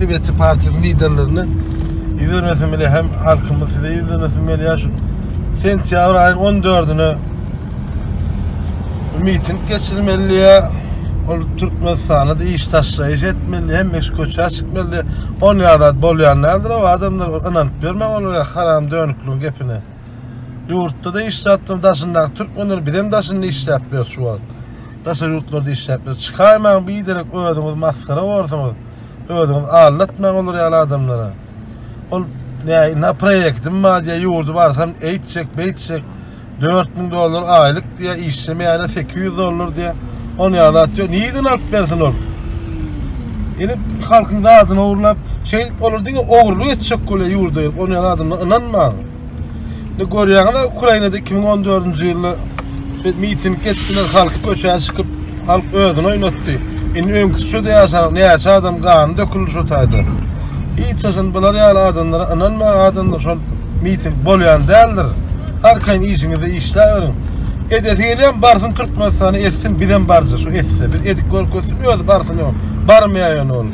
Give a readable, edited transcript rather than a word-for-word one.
Liberty partiýasynyň liderlerine ýüzlenesim gelýär hem halkymyz size ýüzlenesim gelýär şu sentýabr aýyň 14-üne miting geçirmeli diýýär. Ol Türkmenistanda da iş taşlaýyş etmeli, hemme kişi köçä çykmaly. On ýa zat bolýan däldir o adamlar ynanyp ýörmäň olara haram dönükligiň gepine. Ýurtda-da işläp daşyndaky türkmenler bizem daşynda işläp ýörüs şu wagt. Daşary ýurtlarda işläp ýörüs. Çykaýmaň biderek özüňiz masgara borsuňyz. Özüňiz aldatmaň olar ýaly adamlara. Ol näme na proýektim bar diýýär, ýurdy barsam eýtjek, beýtjek. 4000 dollar aýlyk diýýär, işlemeýäne 800 dollar diýýär. On ýaly zat ýok. Nireden alyp bersin ol? Ýene halkyň zadyny ogurlap, şeýdip olar diňe ogurlyk etjek bolýar ýurda gelip. On ýaly adamlara ynanmaň. Indi görýäňiz Ukrainada 2014-nji ýylda bir miting etdiler, halk köçä çykyp, halk özüni oýnatdy. Indi öňküsi şo ýaşan näçe adam gany döküldi şo taýda. Hiç haçan bular ýaly adamlara ynanmaň adamlar şol miting bolýan däldir. Arkaýyn işiňizde işläberiň. Edesi gelýän barsyn Türkmenistana etsin bizem barja şu etse. Biz edip görkezsin özi barsyn ýok. Barmaýar ýöne ol.